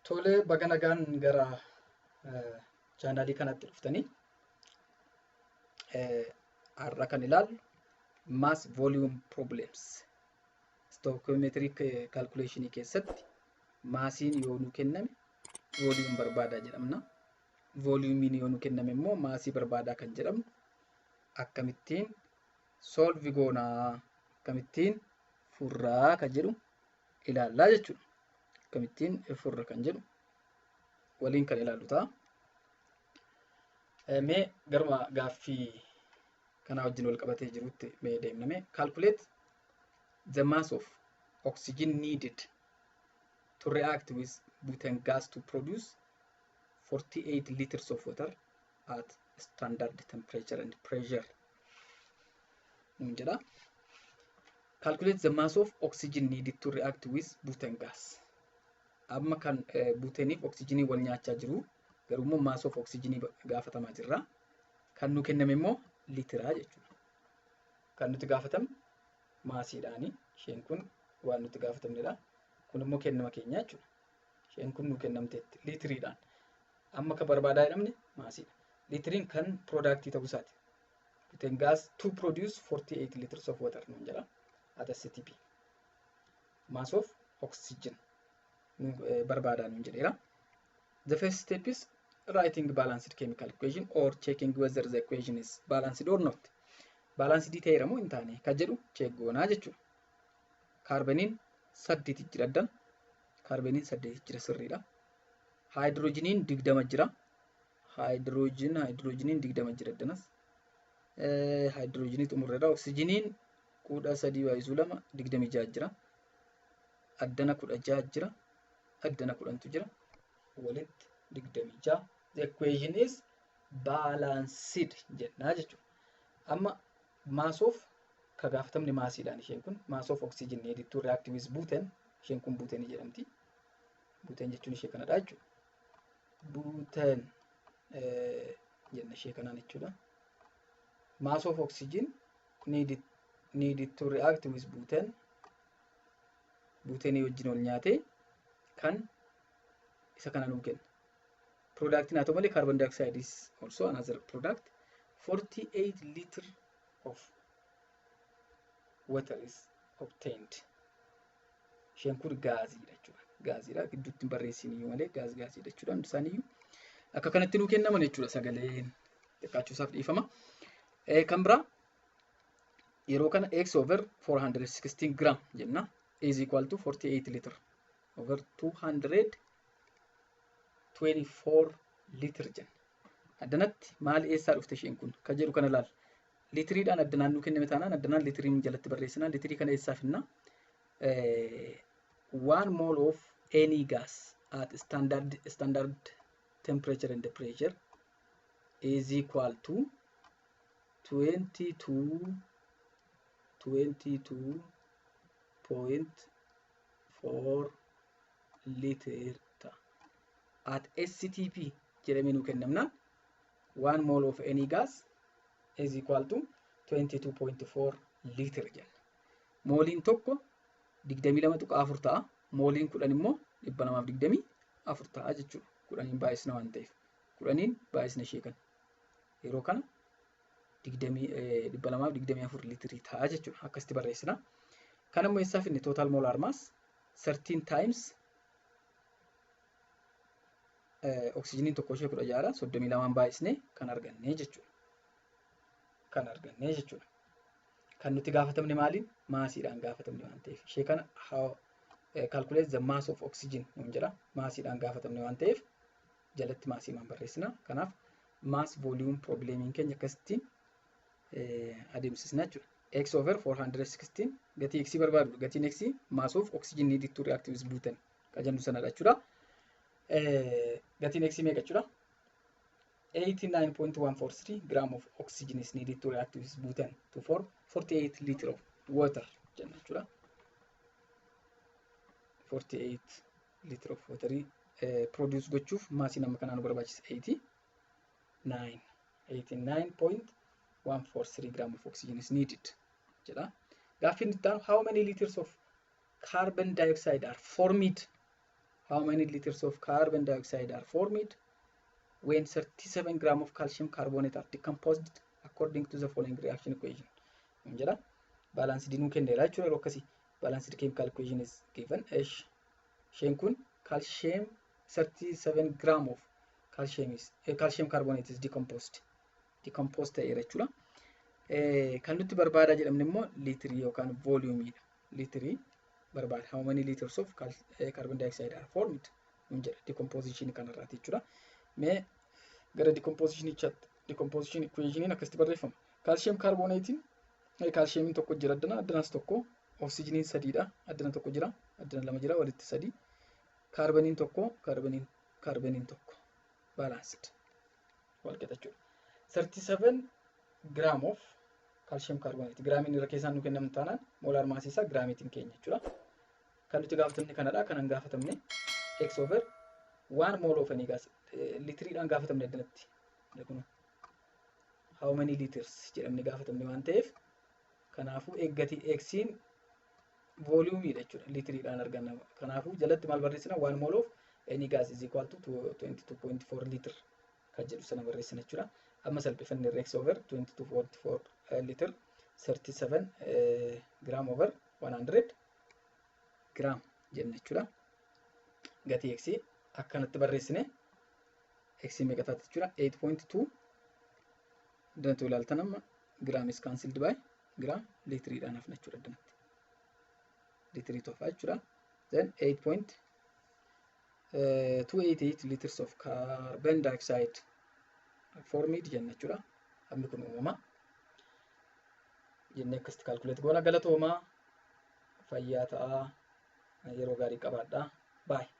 Tolee, baga nagaan gara chaanaalii kanatti dhuftanii. Har'a kan ilaallu mass volume problems stoichiometric calculation keessatti maasiin yoo nu kenname volume barbaadaa jedhamna. Volumiin yoo nu kenname immoo maasii barbaadaa kan jedhamnu akkamittiin solve goonaa, akkamittiin furraa kan jedhu ilaallaa jechuudha. Akkamittiin furra kan jedhu waliin kan ilaallu ta'a. Mee garuma gaaffii kanaa wajjin wal qabatee jirutti mee deemname. Calculate the mass of oxygen needed to react with butane gas to produce 48 liters of water at standard temperature and pressure nuun jedha. Calculate the mass of oxygen needed to react with butane gas. Amma kan butaniif oxygenii wal nyaachaa jiru, garuu immoo mass of oxygenii gaafatamaa jirra. Kan nu kenname immoo liitiraa jechuudha. Kan nuti gaafatamne maasiidhaani. Isheen kun waan nuti gaafatamnedha. Kun immoo kennama keenya jechuudha. Isheen kun nu kennamteetti liitiriidhaan. Amma kan barbaadaa jedhamne maasiidha. Liitiriin kan productii ta'uu isaati. Butane gas to produce 48 liters of water nuun jedha at STP. Mass of oxygen nu barbaadaa nuun jedheera. The first step is writing balanced chemical equation or checking whether the equation is balanced or not. Balanced ta'eera moo hin taane kan jedhu check goonaa jechuudha. Kaarbeniin saddeeti jira addan. Kaarbeniin saddeeti jira, sirriidha. Haayidroojiniin 20 jira. Haayidroojiniin 20 jira addanas. Haayidroojinii xumurreedha. Oksijiniin 13 baay'isuu 2, 26 jira. Addana 16 jira. Addana 10tu jira. Walitti 26. The equation is balanced jennaa jechuudha. Amma mass of ka gaafatamni maasiidhaan, isheen kun mass of oxygen needed to react with butane, isheen kun butane jedhamti. Butane jechuun ishee kanadha jechuudha. Butane jenna ishee kanaan jechuudha. Mass of oxygen needed to react with butane, butane wajjin wal nyaatee kan isa kana nuu kenna. Product haa ta'u malee, carbon dioxide is also another product. 48 liter of water is obtained. Isheen kun gaaziidha jechuudha. Gaaziidha. Gidduutti hin barreessin iyyuu malee gaasiidha jechuudha. Hundi isaaniiyyuu akka kanatti nuu kennaman jechuudha. Sagaleen xiqqaachuusaaf dhiifama. Kan biraa yeroo kana x over 416 gram jenna is equal to 48 liter over 224 liter jenna. Addanatti maal, eessaa dhufte isheen kun kan jedhu kana ilaalla. Liitiriidhaan addanaan nuu kenname taanaan addanaan liitiriin jalatti barreessina. Liitirii kana eessaa finna? One mole of any gas at standard temperature and pressure is equal to 22.4 liter ta'a. At STP jedhamee nuu kennamnaan, one mole of any gas is equal to 22.4 liter jenna. Mooliin tokko 22.4 ta'a. Mooliin 10 immoo 224 ta'a jechuudha. 10n baay'isna waan ta'eef. 10n baay'isna ishee kana. Yeroo kana 224 liitirii ta'a jechuudha. Akkasitti barreessina. Kan immoo eessaa finne? Total molar mass 13 times oksijiniin tokko ishee 16dha. 32n baay'isnee kan arganne jechuudha. Kan arganne jechuudha. Kan nuti gaafatamne maaliin? Maasiidhaan gaafatamne waan ta'eef. Ishee kana calculate the mass of oxygen nuun jedha. Maasiidhaan gaafatamne waan ta'eef jalatti maasii maan barreessina. Kanaaf mass volume problemiin keenya akkasittiin adeemsisna jechuudha. X over 416 gatii X barbaadu. Gatiin X mass of oxygen needed to react with butane kan jennu sanadha jechuudha. Gatiin X meeqa jechuudha? 89.143 gram of oxygen is needed to react with butane to form 48 liter of water jenna jechuudha. 48 liter of water produce gochuuf maasii nama kanaa nu barbaachisa, 89 89.143 gram of oxygen is needed jedha. Gaaffiin itti aanu, how many liters of carbon dioxide are formed? How many liters of carbon dioxide are formed when 37 gram of calcium carbonate are decomposed according to the following reaction equation? Jedha. Balanced nuu kenneera jechuudha yeroo akkasii. Balanced chemical equation is given. Esh. Isheen kun calcium 37 gram of calcium is calcium carbonate is decomposed. Decomposed ta'eera jechuudha. Kan nutti barbaadaa jedhamne immoo liitirii yookaan volume-iidha. Liitirii barbaada. How many liters of carbon dioxide are formed? Nun jedha decomposition kanarraati jechuudha. Mee gara decompositionichaatti, decomposition equationiin akkasitti barreeffama. Calcium carbonateiin, calciumiin tokko jira addana, addanaas tokko, oksijiniin sadiidha, addana tokko jira, addana lama jira, walitti sadi. Kaarbaniin tokko, kaarbaniin tokko, balanced wal qixa jechuudha. 37 gram of calcium carbonate, giraamiin irra keessaan nu kennamu taanaan molar massii isaa giraamiitiin keenya jechuudha. Kan nuti gaafatamne kanadha. Kanan gaafatamne x over 1 mole of any gas, litiriidhaan gaafatamne addanatti. Kun how many liters jedhamne gaafatamne waan ta'eef, kanaafuu eeggatii xiin volume-iidha jechuudha, litiriidhaan arganna. Kanaafuu jalatti maal barreessina? 1 mole of any gas is equal to 22.4 liter kan jedhu sana barreessina jechuudha. Amma salphifanne, x over 22.4 liter 37 gram over 100 gram jenna jechuudha. Gatii x akkanatti barreessine, x meeqa taati jechuudha? 8.2. Dantuu ilaaltan, amma gram is cancelled by gram, liitiriidhaan hafna jechuudha addanatti. Liitirii tofa jechuudha. Then 8.288 liters of carbon dioxide formed jenna jechuudha. Hammi kun uumama. Jennee akkasitti calculate goona. Galatoomaa, fayyaa ta'aa, yeroo gaarii qabaadhaa. Baay'ee.